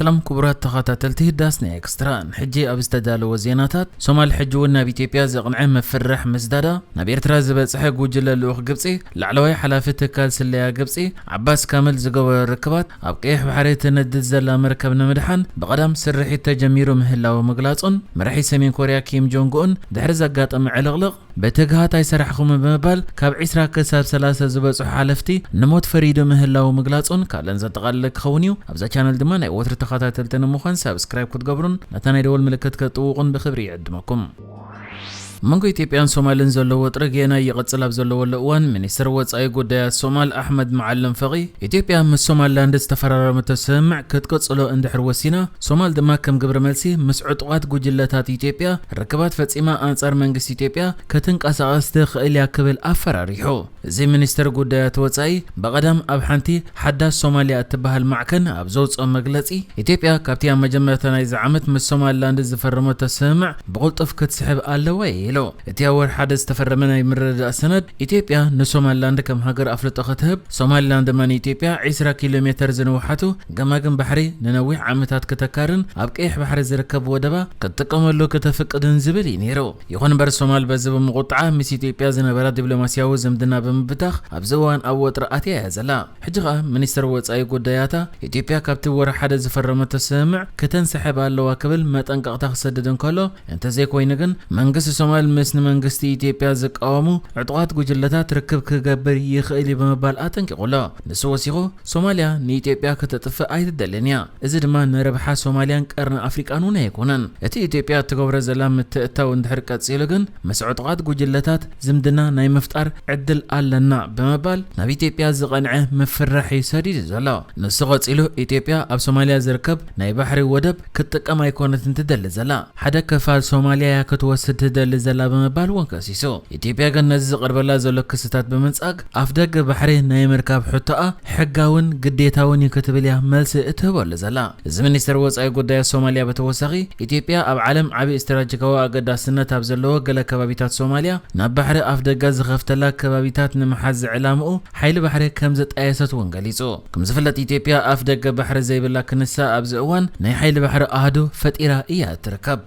ሰላም ክቡራት ተኸታተልቲ ዳስና ኤክስትራ፣ ሕጂ ኣብ ዝተዳለወ ዜናታት፣ ሶማል ሕጂ እውን ናብ ኢትዮጵያ ዘቕንዐ መፍርሕ ምስዳዳ፣ ናብ ኤርትራ ዝበጽሐ ጉጅለ ልኡኽ ግብጺ፣ ላዕለዋይ ሓላፊ ትካል ስለያ ግብጺ ዓባስ ካምል ዝገበሮ ርክባት፣ ኣብ ቀይሕ ባሕሪ ትነድድ ዘላ መርከብ ንምድሓን ብቐዳም ስርሒት ተጀሚሩ ምህላው ምግላጹን፣ መራሒ ሰሜን ኮርያ ኪም ጆንግ ኡን ድሕሪ ዘጋጠመ ዕልቕልቕ፣ ብትግሃት ኣይሰራሕኹምን ብምባል ካብ ዒስራ ክሳብ ሰላሳ ዝበጽሑ ሓለፍቲ ንሞት ፈሪዱ ምህላው ምግላጹን ካልእን ዘጠቓለለ ክኸውን እዩ። ኣብዛ ቻነል ድማ ናይ ወትሪ ተኸታተልቲ ንምዃን ሳብስክራይብ ክትገብሩን ነታ ናይ ደወል ምልክት ከጥውቑን ብኽብሪ ይዕድመኩም። መንጎ ኢትዮጵያን ሶማልን ዘሎ ወጥሪ ገና ይቕጽል ኣብ ዘለወሉ እዋን፣ ሚኒስትር ወጻኢ ጉዳያት ሶማል ኣሕመድ መዓልም ፈቒ፣ ኢትዮጵያ ምስ ሶማልላንድ ዝተፈራረመቶ ስምምዕ ክትቅጽሎ እንድሕር ወሲና፣ ሶማል ድማ ከም ግብረ መልሲ ምስ ዕጡቓት ጉጅለታት ኢትዮጵያ ርክባት ፈጺማ ኣንጻር መንግስቲ ኢትዮጵያ ክትንቀሳቐስ ትኽእል እያ ክብል ኣፈራሪሑ። እዚ ሚኒስትር ጉዳያት ወጻኢ ብቐዳም ኣብ ሓንቲ ሓዳስ ሶማልያ እትበሃል ማዕከን ኣብ ዘውጽኦ መግለጺ፣ ኢትዮጵያ ካብቲ ኣብ መጀመርታ ናይዚ ዓመት ምስ ሶማልላንድ ዝፈረመቶ ስምምዕ ብቕልጡፍ ክትስሕብ ኣለዋ ኢሉ። እቲ ኣብ ወርሒ ሓደ ዝተፈረመ ናይ ምርድዳእ ሰነድ፣ ኢትዮጵያ ንሶማልላንድ ከም ሃገር ኣፍልጦ ክትህብ፣ ሶማልላንድ ድማ ንኢትዮጵያ ዒስራ ኪሎ ሜተር ዝንውሓቱ ገማግም ባሕሪ ንነዊሕ ዓመታት ክተካርን ኣብ ቀይሕ ባሕሪ ዝርከብ ወደባ ክትጥቀመሉ ክተፍቅድን ዝብል እዩ ነይሩ። ይኹን እምበር ሶማል በዚ ብምቑጥዓ ምስ ኢትዮጵያ ዝነበራ ዲፕሎማስያዊ ዝምድና ብምብታኽ ኣብዚ እዋን ኣብ ወጥሪ ኣትያ እያ ዘላ። ሕጂ ኸኣ ሚኒስትር ወጻኢ ጉዳያታ ኢትዮጵያ ካብቲ ወርሒ ሓደ ዝፈረመቶ ስምምዕ ክተንስሕብ ኣለዋ ክብል መጠንቀቕታ ክሰድድ እንከሎ፣ እንተዘይኮይኑ ግን መንግስቲ ሶማል ምስ ንመንግስቲ ኢትዮጵያ ዝቃወሙ ዕጡቓት ጉጅለታት ርክብ ክገብር ይኽእል እዩ ብምባል ኣጠንቂቑ ኣሎ። ንሱ ወሲኹ ሶማልያ ንኢትዮጵያ ከተጥፍእ ኣይትደልን እያ። እዚ ድማ ንረብሓ ሶማልያን ቀርኒ ኣፍሪቃን እውን ኣይኮነን። እቲ ኢትዮጵያ እትገብሮ ዘላ ምትእትታው እንድሕር ቀጺሉ ግን ምስ ዕጡቓት ጉጅለታት ዝምድና ናይ ምፍጣር ዕድል ኣለና ብምባል ናብ ኢትዮጵያ ዝቐንዐ ምፍራሕ እዩ ሰዲዱ ዘሎ። ንሱ ቀጺሉ ኢትዮጵያ ኣብ ሶማልያ ዝርከብ ናይ ባሕሪ ወደብ ክትጥቀም ኣይኮነትን ትደሊ ዘላ። ሓደ ክፋል ሶማልያ እያ ክትወስድ ትደሊ ዘላ ብምባል እውን ከሲሱ። ኢትዮጵያ ግን ነዚ ዝቐርበላ ዘሎ ክስታት ብምንጻግ ኣፍ ደገ ባሕሪ ናይ ምርካብ ሕቶኣ ሕጋውን ግዴታውን እዩ ክትብል እያ መልሲ እትህበሉ ዘላ። እዚ ሚኒስትር ወጻኢ ጉዳያት ሶማልያ ብተወሳኺ፣ ኢትዮጵያ ኣብ ዓለም ዓቢ ስትራቴጂካዊ ኣገዳስነት ኣብ ዘለዎ ገለ ከባቢታት ሶማልያ ናብ ባሕሪ ኣፍ ደገ ዝኸፍተላ ከባቢታት ንምሓዝ ዝዕላምኡ ሓይሊ ባሕሪ ከም ዘጣየሰት እውን ገሊጹ። ከም ዝፍለጥ ኢትዮጵያ ኣፍ ደገ ባሕሪ ዘይብላ ክንሳ ኣብዚ እዋን ናይ ሓይሊ ባሕሪ ኣሃዱ ፈጢራ እያ እትርከብ።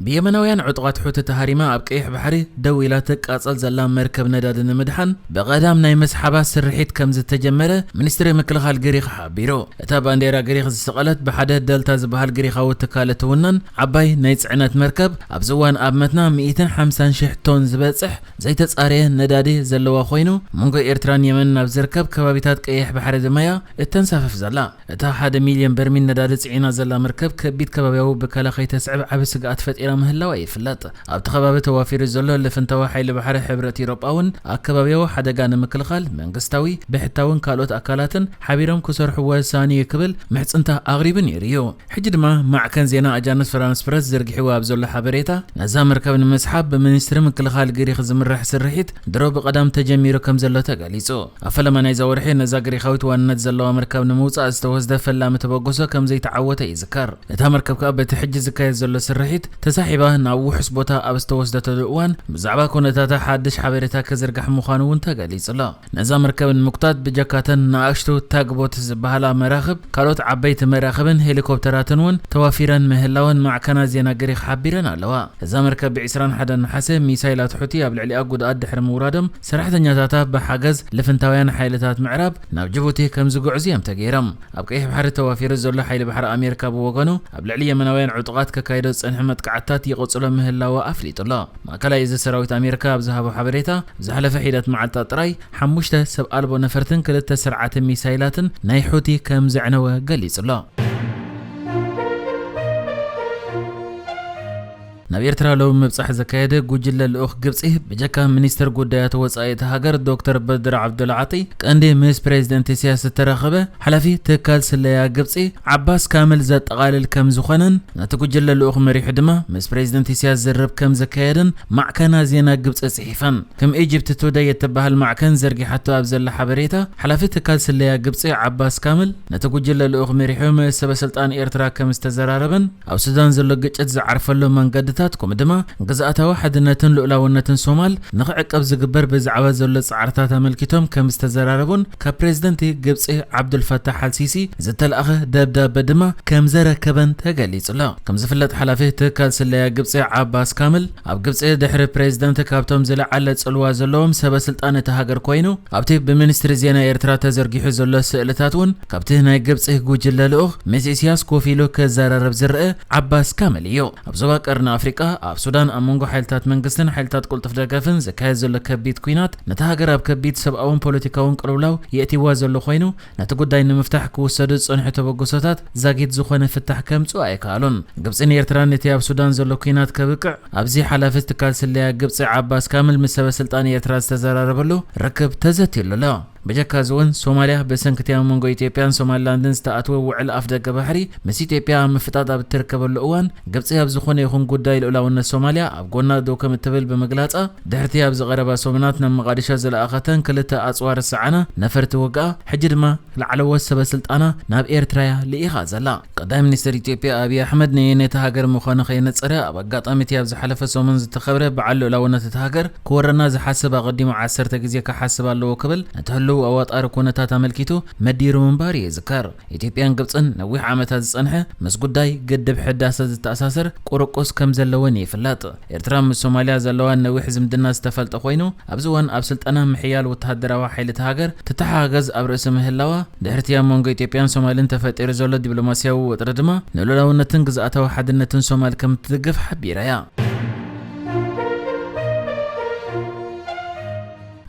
ብየመናውያን ዕጡቓት ሑቲ ተሃሪማ ኣብ ቀይሕ ባሕሪ ደው ኢላ ትቃጸል ዘላ መርከብ ነዳዲ ንምድሓን ብቐዳም ናይ ምስሓባ ስርሒት ከም ዝተጀመረ ሚኒስትሪ ምክልኻል ግሪኽ ሓቢሩ። እታ ባንዴራ ግሪኽ ዝሰቐለት ብሓደ ደልታ ዝበሃል ግሪኻዊ ትካል እትውነን ዓባይ ናይ ጽዕነት መርከብ ኣብዚ እዋን ኣብ መትና ሚእትን ሓምሳን ሽሕ ቶን ዝበጽሕ ዘይተጻረየ ነዳዲ ዘለዋ ኮይኑ፣ መንጎ ኤርትራን የመንን ኣብ ዝርከብ ከባቢታት ቀይሕ ባሕሪ ድማ እያ እተንሳፍፍ ዘላ። እታ ሓደ ሚልዮን በርሚል ነዳዲ ጽዒና ዘላ መርከብ ከቢድ ከባብያዊ ብከላ ከይተስዕብ ዓቢ ስግኣት ፈጢራ ምህላዋ ይፍለጥ። ኣብቲ ከባቢ ተዋፊሩ ዘሎ ልፍንታዊ ሓይሊ ባሕሪ ሕብረት ኢሮጳ እውን ኣከባብያዊ ሓደጋ ንምክልኻል መንግስታዊ፣ ብሕታውን ካልኦት ኣካላትን ሓቢሮም ክሰርሑ ወሳኒ እዩ ክብል ምሕጽንታ ኣቕሪቡ ነይሩ እዩ። ሕጂ ድማ ማዕከን ዜና ኣጃንስ ፍራንስ ፕረስ ዘርጊሕዎ ኣብ ዘሎ ሓበሬታ፣ ነዛ መርከብ ንምስሓብ ብሚኒስትሪ ምክልኻል ግሪኽ ዝምራሕ ስርሒት ድሮ ብቐዳም ተጀሚሩ ከም ዘሎ ተገሊጹ። ኣብ ፈለማ ናይዛ ወርሒ ነዛ ግሪኻዊት ዋንነት ዘለዋ መርከብ ንምውጻእ ዝተወስደ ፈላሚ ተበግሶ ከም ዘይተዓወተ ይዝከር። እታ መርከብ ከኣ በቲ ሕጂ ዝካየድ ዘሎ ስርሒት ተሳሒባ ናብ ውሑስ ቦታ ኣብ ዝተወስደተሉ እዋን ብዛዕባ ኩነታታ ሓድሽ ሓበሬታ ክዝርጋሕ ምዃኑ እውን ተገሊጹ ኣሎ። ነዛ መርከብ ንምጉታት ብጀካተን ንኣሽቱ ታግቦት ዝበሃላ መራኽብ፣ ካልኦት ዓበይቲ መራኽብን ሄሊኮፕተራትን እውን ተዋፊረን ምህላወን ማዕከናት ዜና ግሪኽ ሓቢረን ኣለዋ። እዛ መርከብ ብ ዕስራን ሓደን ነሓሰ ሚሳይላት ሑቲ ኣብ ልዕሊኣ ጉድኣት ድሕሪ ምውራዶም፣ ሰራሕተኛታታ ብሓገዝ ልፍንታውያን ሓይልታት ምዕራብ ናብ ጅቡቲ ከም ዝጉዕዙ እዮም ተገይሮም። ኣብ ቀይሕ ባሕሪ ተዋፊሩ ዘሎ ሓይሊ ባሕሪ ኣሜሪካ ብወገኑ፣ ኣብ ልዕሊ የመናውያን ዕጡቓት ከካይዶ ዝጸንሐ መጥቃዕትታት ይቕጽሎ ምህላወ ኣፍሊጡ ኣሎ። ማእከላይ እዚ ሰራዊት ኣሜሪካ ኣብ ዝሃቦ ሓበሬታ፣ ዝሓለፈ ሒደት መዓልታት ጥራይ ሓሙሽተ ሰብ ኣልቦ ነፈርትን ክልተ ስርዓተ ሚሳይላትን ናይ ሑቲ ከም ዘዕነወ ገሊጹ ኣሎ። ናብ ኤርትራ ሎሚ ምብጻሕ ዘካየደ ጉጅለ ልኡኽ ግብጺ፣ ብጀካ ሚኒስትር ጉዳያት ወጻኢ እታ ሃገር ዶክተር በድር ዓብዱልዓጢ፣ ቀንዲ ምስ ፕሬዚደንት ኢሳያስ ዝተራኸበ ሓላፊ ትካል ስለያ ግብጺ ዓባስ ካምል ዘጠቓልል ከም ዝኾነን፣ ነቲ ጉጅለ ልኡኽ መሪሑ ድማ ምስ ፕሬዚደንት ኢሳያስ ዝርርብ ከም ዘካየደን ማዕከና ዜና ግብጺ ጽሒፈን። ከም ኢጅፕት ቱደይ እትበሃል ማዕከን ዘርጊሓቶ ኣብ ዘላ ሓበሬታ፣ ሓላፊ ትካል ስለያ ግብጺ ዓባስ ካምል ነቲ ጉጅለ ልኡኽ መሪሑ ምስ ሰበ ስልጣን ኤርትራ ከም ዝተዘራረበን፣ ኣብ ሱዳን ዘሎ ግጭት ዝዓርፈሉ መንገድታት ኣትኩም ድማ ግዝኣታዊ ሓድነትን ልኡላውነትን ሶማል ንኽዕቀብ ዝግበር ብዛዕባ ዘሎ ጻዕርታት ኣመልኪቶም ከም ዝተዘራረቡን ካብ ፕሬዝደንት ግብጺ ዓብዱልፈታሕ ኣልሲሲ ዝተለኣኸ ደብዳበ ድማ ከም ዘረከበን ተገሊጹ ኣሎ። ከም ዝፍለጥ ሓላፊ ትካል ስለያ ግብጺ ዓባስ ካምል ኣብ ግብጺ ድሕሪ ፕሬዝደንት ካብቶም ዝለዓለ ጽልዋ ዘለዎም ሰበ ስልጣን እቲ ሃገር ኮይኑ ኣብቲ ብሚኒስትሪ ዜና ኤርትራ ተዘርጊሑ ዘሎ ስእልታት እውን ካብቲ ናይ ግብጺ ጉጅለ ልኡኽ ምስ ኢሳያስ ኮፍ ኢሉ ክዘራረብ ዝረአ ዓባስ ካምል እዩ። ኣብ ዞባ ቀርኒ ኣፍሪቃ ኣብ ሱዳን ኣብ መንጎ ሓይልታት መንግስትን ሓይልታት ቅልጡፍ ደገፍን ዝካየድ ዘሎ ከቢድ ኲናት ነታ ሃገር ኣብ ከቢድ ሰብኣውን ፖለቲካውን ቅልውላው የእትይዋ ዘሎ ኮይኑ ነቲ ጉዳይ ንምፍታሕ ክውሰዱ ዝጸንሑ ተበግሶታት ዛጊት ዝኾነ ፍታሕ ከምጽኡ ኣይከኣሉን። ግብጽን ኤርትራን ነቲ ኣብ ሱዳን ዘሎ ኲናት ከብቅዕ ኣብዚ ሓላፊ ትካል ስለያ ግብጺ ዓባስ ካምል ምስ ሰበ ስልጣን ኤርትራ ዝተዘራረበሉ ርክብ ተዘትዩሉ ኣሎ። ብጀካ እዚ እውን ሶማልያ ብሰንክቲ ኣብ መንጎ ኢትዮጵያን ሶማሊላንድን ዝተኣትወ ውዕል ኣፍ ደገ ባሕሪ ምስ ኢትዮጵያ ኣብ ምፍጣጥ ኣብ እትርከበሉ እዋን ግብጺ ኣብ ዝኾነ ይኹን ጉዳይ ልኡላውነት ሶማልያ ኣብ ጎና ደው ከም እትብል ብምግላጻ ድሕርቲ ኣብዚ ቀረባ ሰሙናት ናብ መቓዲሾ ዝለኣኸተን ክልተ ኣጽዋር ዝሰዓና ነፈርቲ ውግኣ ሕጂ ድማ ላዕለዎት ሰበ ስልጣና ናብ ኤርትራያ ልኢኻ ዘላ። ቀዳማይ ሚኒስትር ኢትዮጵያ ኣብይ ኣሕመድ ነየነይቲ ሃገር ምዃኑ ከየነጸረ ኣብ ኣጋጣሚ እቲ ኣብ ዝሓለፈ ሰሙን ዝተኸብረ በዓል ልኡላውነት እታ ሃገር ክወረና ዝሓስብ ኣቐዲሙ ዓሰርተ ግዜ ክሓስብ ኣለዎ ክብል ነቲ ህልው ኣዋጣሪ ኩነታት ኣመልኪቱ መዲሩ ምንባሩ ይዝከር። ኢትዮጵያን ግብጽን ነዊሕ ዓመታት ዝጸንሐ ምስ ጉዳይ ግድብ ሕዳሰ ዝተኣሳሰር ቁርቁስ ከም ዘለወን ይፍለጥ። ኤርትራ ምስ ሶማልያ ዘለዋ ነዊሕ ዝምድና ዝተፈልጠ ኮይኑ ኣብዚ እዋን ኣብ ስልጠና ምሕያል ወተሃደራዊ ሓይሊ እታ ሃገር ትተሓጋገዝ ኣብ ርእሲ ምህላዋ ድሕርቲ ኣብ መንጎ ኢትዮጵያን ሶማልን ተፈጢሩ ዘሎ ዲፕሎማስያዊ ወጥሪ ድማ ንሉላውነትን ግዝኣታዊ ሓድነትን ሶማል ከም እትድግፍ ሓቢራ እያ።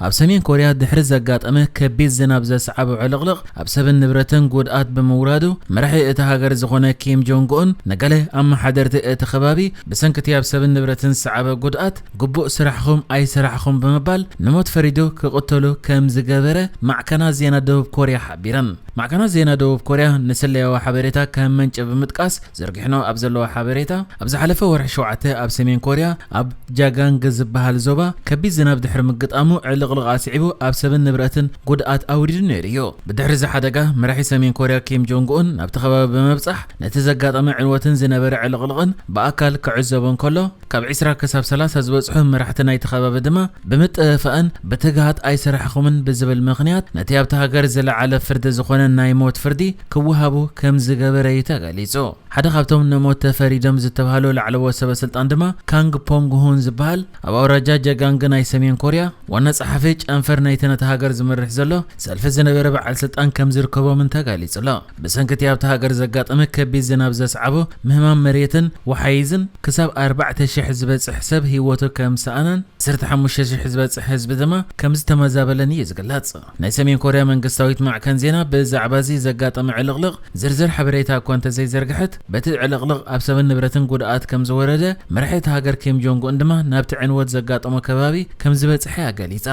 ኣብ ሰሜን ኮርያ ድሕሪ ዘጋጠመ ከቢድ ዝናብ ዘስዓቦ ዕልቕልቕ ኣብ ሰብን ንብረትን ጉድኣት ብምውራዱ መራሒ እቲ ሃገር ዝኾነ ኪም ጆንግ ኡን ንገለ ኣመሓደርቲ እቲ ከባቢ ብሰንክቲ ኣብ ሰብን ንብረትን ዝሰዓበ ጉድኣት ግቡእ ስራሕኹም ኣይሰራሕኹም ብምባል ንሞት ፈሪዱ ክቕተሉ ከም ዝገበረ ማዕከናት ዜና ደቡብ ኮርያ ሓቢረን። ማዕከናት ዜና ደቡብ ኮርያ ንስለያዊ ሓበሬታ ከም ምንጪ ብምጥቃስ ዘርጊሕኖ ኣብ ዘለዎ ሓበሬታ ኣብ ዝሓለፈ ወርሒ ሸውዓተ ኣብ ሰሜን ኮርያ ኣብ ጃጋንግ ዝበሃል ዞባ ከቢድ ዝናብ ድሕሪ ምግጣሙ ዕልቕልቕ ኣስዒቡ ኣብ ሰብን ንብረትን ጉድኣት ኣውሪዱ ነይሩ እዩ። ብድሕሪ እዚ ሓደጋ መራሒ ሰሜን ኮርያ ኪም ጆንግ ኡን ናብቲ ከባቢ ብምብጻሕ ነቲ ዘጋጠመ ዕንወትን ዝነበረ ዕልቕልቕን ብኣካል ክዕዘቦ እንከሎ ካብ ዒስራ ክሳብ ሰላሳ ዝበጽሑ መራሕቲ ናይቲ ከባቢ ድማ ብምጥፍኣን ብትግሃት ኣይሰራሕኹምን ብዝብል ምኽንያት ነቲ ኣብቲ ሃገር ዝለዓለ ፍርዲ ዝኾነ ናይ ሞት ፍርዲ ክወሃቡ ከም ዝገበረ እዩ ተገሊጹ። ሓደ ካብቶም ንሞት ተፈሪዶም ዝተባህሉ ላዕለዎት ሰበ ስልጣን ድማ ካንግ ፖንግ ሁን ዝበሃል ኣብ ኣውራጃ ጀጋንግ ናይ ሰሜን ኮርያ ዋና ጸሓፊ ጨንፈር ናይቲ ነታ ሃገር ዝመርሕ ዘሎ ሰልፊ ዝነበረ በዓል ስልጣን ከም ዝርከቦምን ተጋሊጹ ኣሎ። ብሰንኪ እቲ ኣብታ ሃገር ዘጋጠመ ከቢድ ዝናብ ዘስዓቦ ምህማም መሬትን ወሓይዝን ክሳብ ኣርባዕተ ሽሕ ዝበጽሕ ሰብ ህይወቱ ከም ሰኣነን ዓሰርተ ሓሙሽተ ሽሕ ዝበጽሕ ህዝቢ ድማ ከም ዝተመዛበለን እዩ ዝግለጽ። ናይ ሰሜን ኮርያ መንግስታዊት ማዕከን ዜና ብዛዕባ እዚ ዘጋጠመ ዕልቕልቕ ዝርዝር ሓበሬታ እኳ እንተዘይዘርግሐት በቲ ዕልቕልቕ ኣብ ሰብን ንብረትን ጉድኣት ከም ዝወረደ መራሒ እቲ ሃገር ኪም ጆንግ ኡን ድማ ናብቲ ዕንወት ዘጋጠሞ ከባቢ ከም ዝበጽሐ እያ ገሊጻ።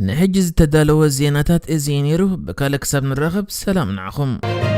ንሕጂ ዝተዳለወ ዜናታት እዚ እዩ ነይሩ። ብካልእ ክሳብ ንራኸብ ሰላም ንዓኹም።